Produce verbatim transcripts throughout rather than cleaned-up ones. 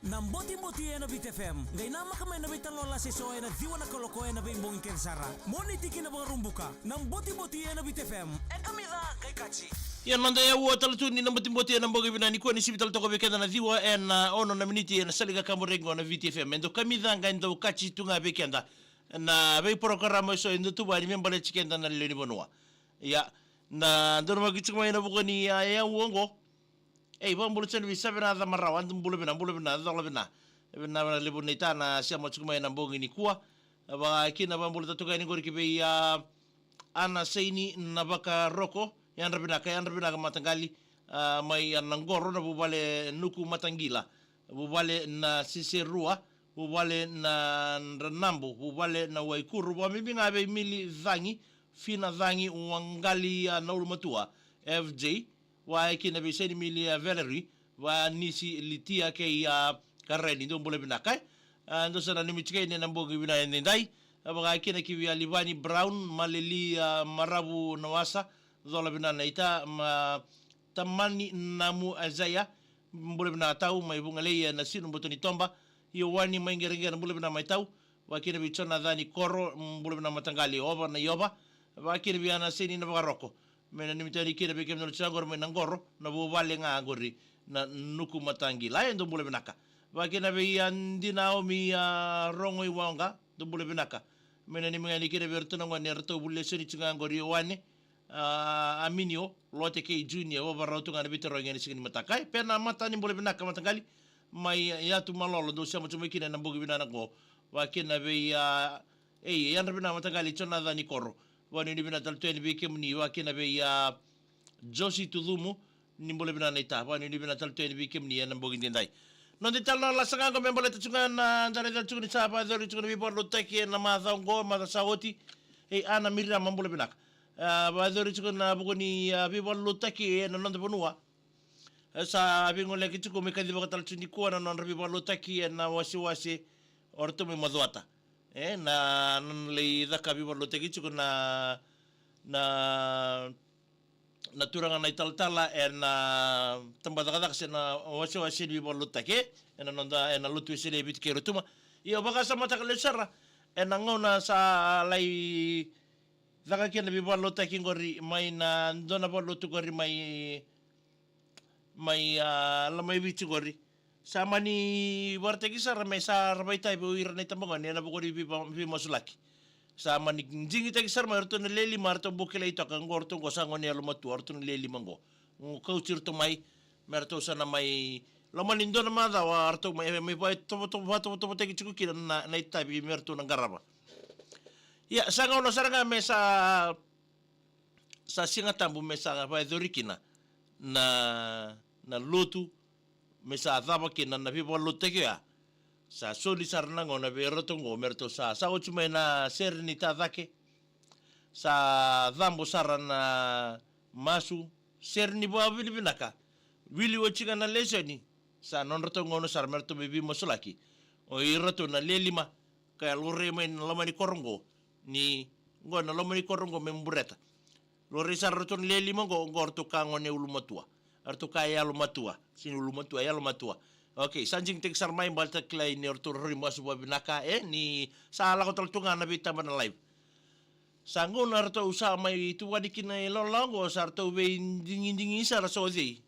Na Botiboti ena Viti F M. Qai namaka mai na veitalanoa lasa eso ena ciwa na kaloko ena veibogi kece sara. Moniti ki na Vakaraubuka. Na Botiboti ena Viti F M. E kamica qai kaji. Ia na noda yaua tale tu ni na Botiboti ena bogi vinaka nikua ni sivi tale toka vei keda na ciwa ena ono na miniti ena sala ni kakaburaki qo na Viti F M. E dau kamica qai dau kaji tu ga vei keda na veiporokaramu eso e dau tuvani me baleti keda na lewe ni vanua. Ia, na dau namaki tiko mai na vuku ni a yaua oqo. Ei, vakabula tiko ni vei Savena Camarawa, dou bula vinaka, bula vinaka, cola vinaka. Vinaka, vinaka levu ni tana sema tiko mai na bogi nikua. Vaka kina vakabula tale tu ga yani qori ki vei a Ana Saini Navakaroko, yadra vinaka, yadra vinaka mataqali, a, mai a Naqoro na vuvale Nuku Mataqila, vuvale na Siserua, vuvale na Dranabu, vuvale na Waikuru, vakabibi ga vei Mili Cagi, Fina Cagi, Waqali a Naulumatua, F J, vaka kina vei Saini Mili a Valerie, vaka Nisi Litia kei a Kareni, dou bula vinaka. E, dou sa nanumi tiko yani ena bogi vinaka edaidai. E, vaka kina ki vei a Livani Brown, Maleli a Maravu na wasa, cola vinaka naita, ma Tamani Namu Azaia, bula vinaka tau, mai Vugalei ena Sinu Boto ni Toba, Iowani mai Qereqere, bula vinaka mai tau, vaka kina vei Jonacani Koro, bula vinaka mataqali, Ova na Iova, vaka kina vei Ana Saini Navakaroko. Me nanumi tani kina vei kemudou na tiko qori mai Naqoro, na vuvale ga qori na Nuku Mataqila, e dou bula vinaka. Vaka kina vei a Dina Omi a Rogo i Waqa, dou bula vinaka. Me nanumi ga ni kina vei iratou na gone, eratou vuli lesoni tiko ga qori Ioane, a, Aminio, Lote kei Junior, vavarau tu ga na veitarogi ena siga ni mataka. E, Pena Mata ni bula vinaka mataqali, mai Yatu Malolo, dou sema tu mai kina ena bogi vinaka qo. Vaka kina vei a Ei, yadra vinaka mataqali Jonathan Koro. Vakanuinui vinaka tale tu yani vei kemuni, vaka kina vei a Josi Tucumu, ni bula vinaka naita. Vakanuinui vinaka tale tu yani vei kemuni ena bogi edaidai. Noda italanoa lasa ga qo me baleta tiko ga na, da raica tiko ni sa vakayacori tiko na veivakalotutaki ena macawa qo, macawa sa oti. Ei, Ana Miriama, bula vinaka. A, vakayacori tiko na vuku ni, a, veivakalotutaki ena noda vanua. E sa veigoleyaki tiko me kacivaka tale tiko nikua na nodra veivakalotutaki ena wasewase o ratou mai Macuata. E, na, na nona lai caka veivakalotutaki tiko na, na, na turaga na italatala ena tabacakacaka se na wasewase ni veivakalotutaki, e, ena noda, ena lotu Wesele e Viti kei Rotuma. Ia, vakasamataka lesu sara ena gauna sa lai caka kina na veivakalotutaki qori mai na dua na valelotu qori mai mai, a, Lomaiviti qori. Sa mani vakaraitaki sara me sa ra vakaitavi o ira na itabagone ena vuku ni veiva-, veimasulaki. Sa mani digitaki sara mai o ratou na lewe lima, ratou bau kilai toka qo, ratou qo sa gone yalomatua, o ratou na lewe lima qo. Qo kauti ratou mai me ratou sa na mai loma ni dua na macawa, ratou mai, mai vakatovotovo, vakatovotovotaki tiko kina na, na itavi me ratou na qarava. Ia, sa gauna sara ga me sa sa Siga Tabu me sa vakayacori kina na, na lotu, me sa cava kina na veivakalotutaki oya. Sa soli sara na gauna vei iratou qo me ratou sa, sa oti mai na sere ni tacake, sa cabo sara na masu, sere ni vakavinavinaka, wili oti ga na lesoni, sa nodratou gauna sara me ratou mai veimasulaki o iratou na lewe lima, ka laurai mai na loma ni koro qo, ni qo na loma ni koro qo me Bureta. Laurai sara ratou na lewe lima qo, qo ratou ka gone ulumatua. Ratou ka yalomatua. Sega ni ulumatua, yalomatua. Okei, sa digitaki sara mai baleta kilai ni ratou rawa ni masu vakavinaka, e, ni sa lako tale tu ga na veitaba na live. Sa gauna ratou sa mai tuvani kina e lawalawa qo, sa ratou veidigidigi sara sa o cei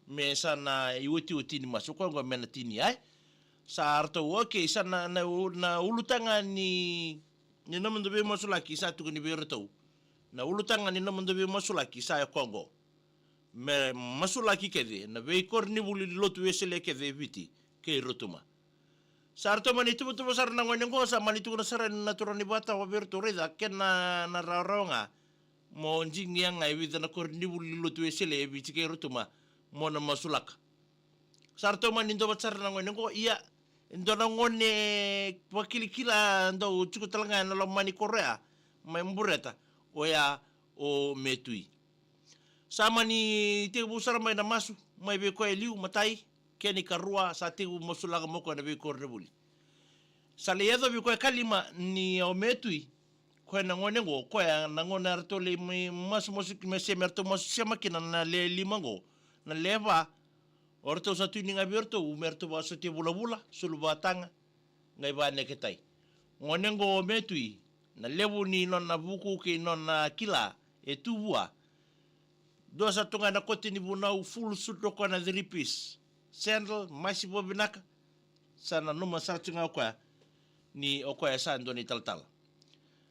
me sa na iotioti ni masu, o koya qo me na tinia, e. Sa ratou, okei, sa na, na, na ulutaga ni, ni nomudou veimasulaki sa tukuni vei iratou. Na ulutaga ni nomudou veimasulaki sa o koya qo. Me masulaki kece na veikoronivuli ni lotu Wesele kece e Viti kei Rotuma. Sa ratou mani tuvatuva sara na gone qo, sa mani tukuna sara na turaga ni vakatawa vei iratou, raica, kena na rawarawa ga mo digia ga e vica na koronivuli ni lotu Wesele e Viti kei Rotuma mo na masulaka. Sa ratou mani dua vata sara na gone qo, ia, e dua na gone vakilakila dau tiko tale ga ena loma ni koro ya mai Bureta, oya o Metui. Sa mani tekivu sara mai na masu mai vei koya e liu, matai, kena ikarua, sa tekivu masulaka mai o koya na veikoronivuli. Sa lai yacovi koya ikalima ni o Metui, koya na gone qo, koya na gauna eratou lai mai masumasu, me se me ratou masu sema kina na lewe lima qo, na lewe va, O ratou sa tu ni ga vei ratou, me ratou vakasotia vulavula, sulu vakataga, qai vakaneketai. Gone oqo o Metui, na levu ni nona vuku kei nona kila, e tu vua. Dua sa tu ga na kote ni vunau, full suit o koya na three piece. Sandal, masi vakavinaka. Sa nanuma sara tu ga o koya ni o koya sa dua na italatala.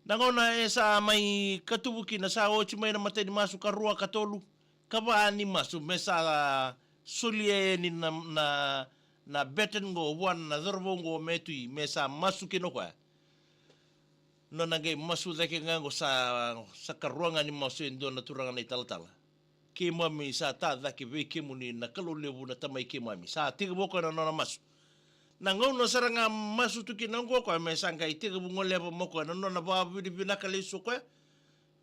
Na gauna e sa mai katuvu kina, sa oti mai na matai ni masu, karua, katolu, kava ni masu, me sa solia yani na, na, na baton qo vua na cauravou qo o Metui, me sa masu kina o koya. Nona qai masu cake ga qo, sa, sa karua ga ni masu e dua na turaga na italatala. Keimami sa ta cake vei kemuni na Kalou levu na Tamai keimami. Sa tekivu o koya na nona masu. Na gauna sara ga masu tu kina oqo o koya, me sa qai tekivu goleva mai o koya na nona vakavinavinaka lesu o koya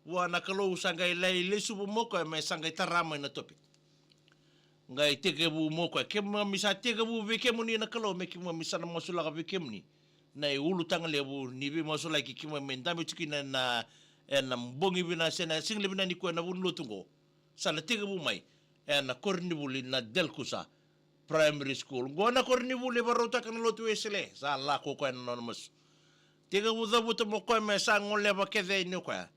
vua na Kalou, sa qai lai lesu vua mai o koya, me sa qai tara mai na topic. Qai tekivu mai o koya, keimami sa tekivu vei kemuni na Kalou, me keimami sa na masulaka vei kemuni na iulutaga levu ni veimasulaki keimami dabe tu kina ena, ena bogi vinaka se na siga levu vinaka nikua ena vuku ni lotu oqo. Sa na tekivu mai ena koronivuli na Delkusa Primary School. Oqo na koronivuli e vakarautaka na lotu Wesele. Sa lako o koya na nona masu. Tekivu cavuta mai o koya me sa goleva kece yani o koya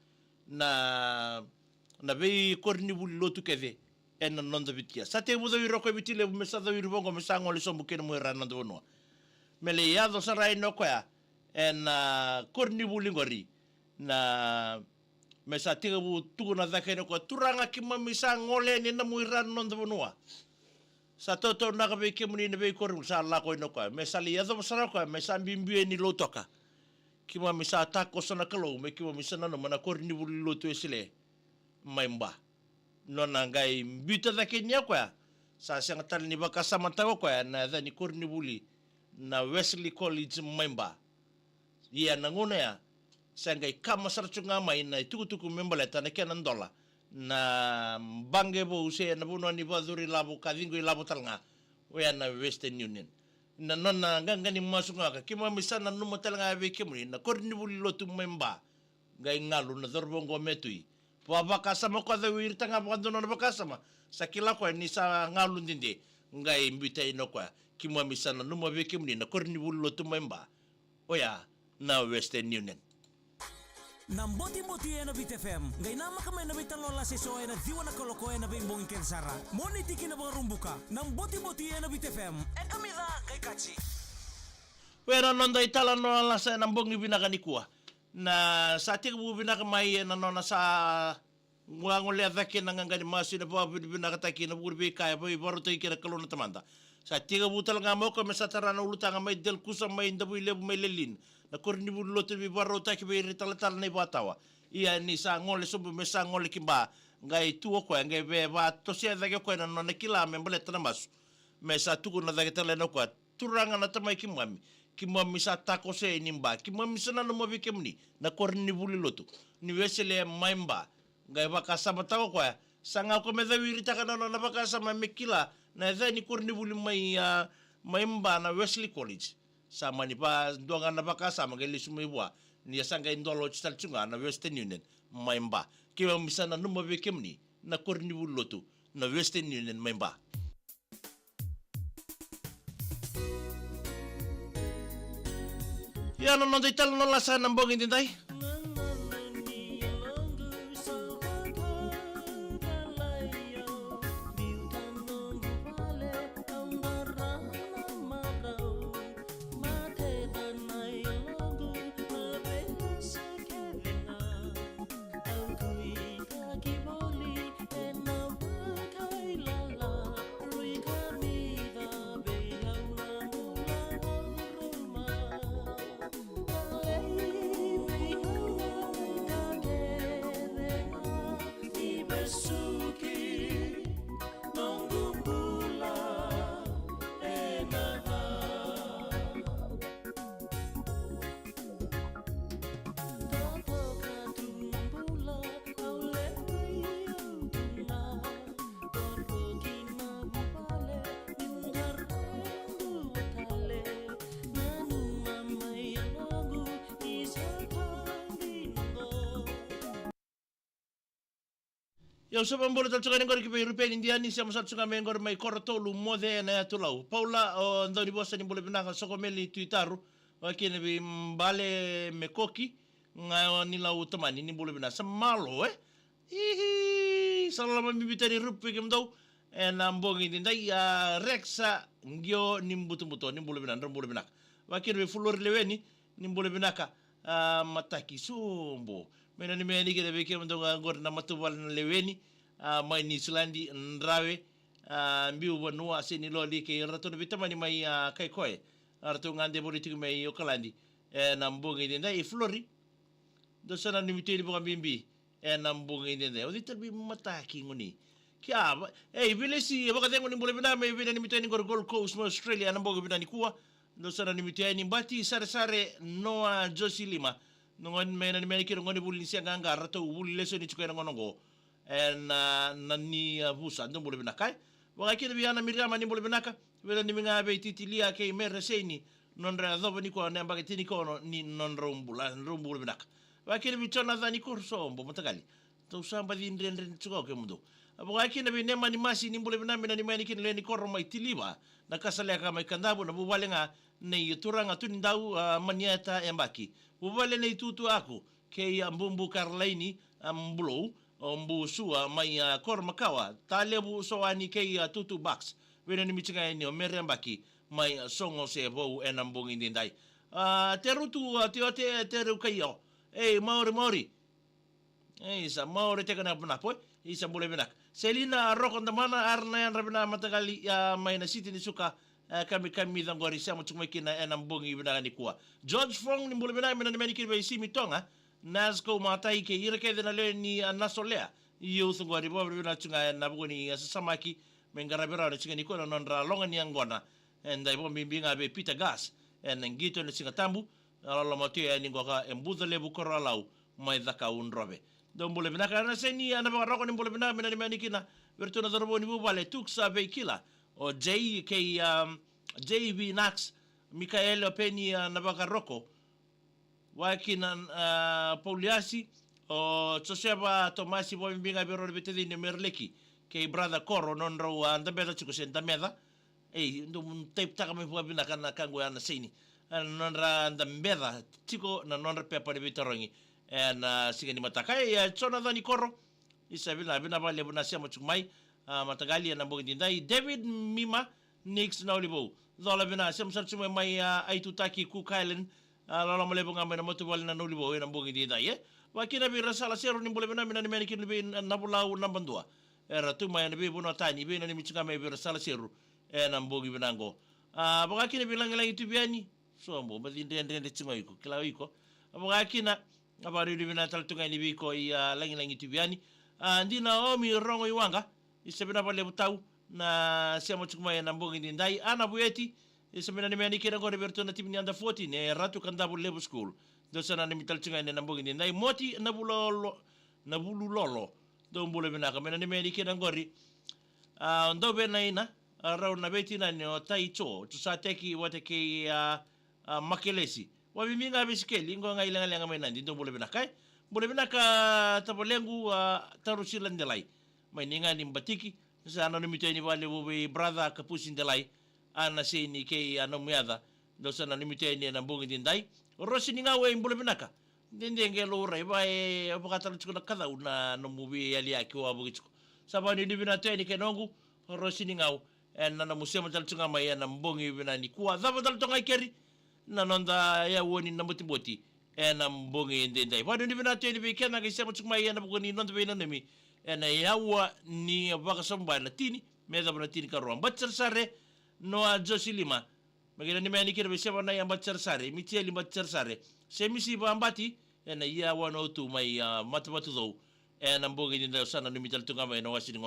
na, na veikoronivuli lotu kece ena noda Viti ya. Sa tekivu cau ira o koya e Viti Levu, me sa cau ira vaqo, me sa gole sobu kina mai ira na noda vanua. Me lai yaco sara yani o koya ena koronivuli qori, na, me sa tekivu tukuna cake yani o koya, turaga, keimami sa gole yani ena mai ira na noda vanua. Sa tautaunaka vei kemuni na veikoronivuli. Sa lako yani o koya, me sa lai yacova sara o koya, me sa biubiu yani Lautoka. Keimami sa takoso na Kalou, me keimami sa nanuma na koronivuli lotu Wesele mai Ba. Nona qai biuta cake yani o koya, sa sega tale ni vakasamataka o koya na yaca ni koronivuli na Wesley College mai Ba. Ia na gauna ya, sa qai kama sara tu ga mai na itukutuku me baleta na kena dola na baqe vou se na vanua ni vakacuru ilavo ka ciqo ilavo tale ga, oya na Western Union. Na nona qaqa ni masu ga o koya, keimami sa nanuma tale ga vei kemuni na koronivuli lotu mai Ba. Qai galu na cauravou oqo o Metui. Va, vakasama o koya, cau iritaka ga vakadua na nona vakasama. Sa kila o koya ni sa galu dede. Qai biuta yani o koya, keimami sa nanuma vei kemuni na koronivuli lotu mai Ba, oya na Western Union. Na Botiboti ena Viti F M. Qai namaka mai na veitalanoa lasa eso ena ciwa na kaloko ena veibogi kece sara. Moniti ki na Vakaraubuka. Na Botiboti ena Viti F M. E kamica qai kaji. Oya na noda italanoa lasa ena bogi vinaka nikua. Na sa tekivu vinaka mai ena nona sa gole, gole cake na qaqa ni masu, ena vakavinavinakataki ena vuku ni veika e vakarautaki kina na Kalou na Tamada. Sa tekivu tale ga mai o koya me sa tara na ulutaga mai Delkusa, mai Davuilevu, mai Lelean, na koronivuli lotu veivakarautaki vei ira talatala na ivakatawa. Ia ni sa gole sobu me sa gole ki Ba, qai tu o koya, qai via vakatosoya cake o koya na nona kila me baleta na masu. Me sa tukuna cake tale yani o koya, turaga na Tamai keimami, keimami sa takoso yani Ba, keimami sa nanuma vei kemuni na koronivuli lotu ni Wesele mai Ba. Qai vakasamataka o koya, saga o koya me cau iritaka na nona vakasama me kila na yaca ni koronivuli mai, a, mai Ba na Wesley College. Sa mani va dua ga na vakasama qai lesu mai vua, ni a sa qai dola oti tale tu ga na Western Union mai Ba. Keimami sa nanuma vei kemuni na koronivuli lotu na Western Union mai Ba. Ia na noda italanoa lasa ena bogi edaidai. Ia au sa vakabula tale tu ga yani qori ki vei Rupeni Diani, sema sara tu ga mai qori mai Korotolu, Moce ena yatu Lau. Paula o Daunivosa, ni bula vinaka. Sokomeli Tuitaru, vakakina vei Bale Mekoki, ga ni Lau Tamani, ni bula vinaka. Sa malo, e? Ihi, sa loloma bibi tale ni Rupe kemudou ena bogi edaidai. A, Rexa Qio ni Butobuto, ni bula vinaka, drau bula vinaka. Vakakina vei Fulori Leweni, ni bula vinaka. A, mataki sobu. Me nanumi yani kina vei kemudou ga qori na matavuvale na Leweni, a, mai Niusiladi, Drawe, a, Biuvanua, Seniloli kei ratou na veitamani mai, a, Kaikoe. A, ratou gade voli tiko mai Okaladi ena bogi edaidai. E Fulori, dou sa nanumi tu yani vakabibi ena bogi edaidai. O cei tale veimataki goni? Kia, va-, ei, Vilesi Vakacegu, ni bula vinaka. Me veinanumi tu yani qori Gold Coast mai Australia ena bogi vinaka nikua. Dou sa nanumi tu yani. Bati Saresare, Noa Josi Lima. Na gone, me nanumi yani kina gone vuli ni se qaqa, ratou vuli lesoni tiko ena gauna oqo ena, na ni, a, vusa. Dou bula vinaka, e. Vakakina vei Ana Miriama, ni bula vinaka. Veinanumi ga vei Titilia kei Mere Seini, nodra yacova nikua na yabaki tinikaono ni nodrau bula. Drau bula vinaka. Vakakina vei Jonathan Korosobo, mataqali. Dou sa baci dredre tiko kemudou. A, vakakina vei Nemani Masi, ni bula vinaka. Me nanumi yani kina lewe ni koro mai Tiliva, na Kasaleka mai Kadavu, na vuvale ga nei turaga Tunidau, a, Manieta Yabaki. Vuvale nei tutu Aku kei, a, Bubu Karolaini, a, Bulou, o Busua mai, a, Koromakawa, Talevu Soani kei, a, Tutu Bucks. Veinanumi tu ga yani o Mere Yabaki mai, a, Sogo se Vou ena bogi edaidai. A, Terutu, a, Teote, Teru Kaio. Ei, mauri, mauri. Ei, sa mauri tiko na panapo, e. Isa, bula vinaka. Selina Roko Damana, ara na yadra vinaka, mataqali, a, mai na Siti ni Suka, a, Kamikamica qori, sema tiko mai kina ena bogi vinaka nikua. George Fong, ni bula vinaka. Me nanumi yani kina vei Simi Toga, Nasco Matai kei ira kece na lewe ni, a, Nasolea. Youth qori, vakavinavinaka tu ga ena vuku ni, a, sasamaki me qaravi rawa ena siga nikua na nodra loga ni yaqona. Eda vakabibi ga vei Peter Gas ena qito ena Sigatabu. A, loloma tu yani qoka e Bucalevu, Koroalau mai Cakaudrove. Dou bula vinaka. Ana Seni, Ana Vakaroko, ni bula vinaka. Me nanumi yani kina vei iratou na cauravou ni vuvale, Tuksa, vei Kila, o Jay kei, um, J V Nax, Mikaele, o Peni, a, Navakaroko, vakakina, a, Pauliasi, o Josefa Tomasi, vakabibi ga vei rau na veitacini o Mereleki kei brother Koro, nodrau, a, dabeca tiko se dameca. Ei, dou taipitaka mai vakavinaka na ka qo, Ana Seni. A, nodra dabeca tiko na nodra pepa ni veitarogi ena, a, siga ni mataka. Ei, a, Jonathan Koro, isa, vinaka, vinaka vakalevu na sema tiko mai, a, mataqali, ena bogi edaidai. David Mima, Nix Naulivou. Cola, vinaka, sema sara tiko mai mai, a, Aitutaki, Cook Island. A, loloma levu ga mai na matavuvale na Naulivou ena bogi edaidai, e. Vakakina vei Rasala Seru, ni bula vinaka. Me nanumi yani kina vei Navulau Nabadua, era tu mai ena veivanua tani. Veinanumi tiko ga mai vei Rasala Seru ena bogi vinaka qo. A, vakakina vei Lagilagi Tuviani. Sobo, baci dredredre tiko ga o iko, kila o iko. A, vakakina, a, vakanuinui vinaka tale tu ga yani vei iko i, a, Lagilagi Tuviani. A, Dina Omi Rogo i Waqa, isa, vinaka vakalevu tau na sema tiko mai ena bogi edaidai. Ana Vueti, isa, me nanumi yani kina qori vei iratou na timi ni under fourteen e Ratu Kadavulevu School. Dou sa nanumi tale tu ga yani ena bogi edaidai. Moti Navulolo, Navululolo, dou bula vinaka. Me nanumi yani kina qori, a, Dauvenaina, a, rau na veitinani o Taijo, Tusateki vata kei, a, a, Makelesi. Vakabibi ga vei Sikeli, qo ga i Legalega mai Nadi, dou bula vinaka, e. Bula vinaka tavalequ, a, Tarusila Delai mai Niga ni Batiki. Sa nanumi tu yani vakalevu vei brother Kapusi Delai, Ana Seni kei, a, nomu yaca. Dou sa nanumi tu yani ena bogi edaidai. Rosi ni Gau, e, bula vinaka. Dede qai laurai, va e vakatara tiko na kacau na nomu veiyaliyaki, wavoki tiko. Sa vakanuinui vinaka tu yani kei noqu Rosi ni Gau ena nomu sema tale tu ga mai ena bogi vinaka nikua. Cava tale tu ga i keri na noda yaua ni nabotiboti ena bogi edaidai. Vakanuinui vinaka tu yani vei keda qai sema tiko mai ena vuku ni noda veinanumi ena yaua ni vakasabubai, na tini me yacova na tinikarua. Bati Saresare, Noa Josi Lima. Me qai nanumi yani kina vei Sevanai Abati Saresare, Mitieli Bati Saresare, Semisi Vabati, ena Year One O Two mai, a, Matavatucou. Ena bogi edaidai, sa nanumi tale tu ga mai na wase ni gauna.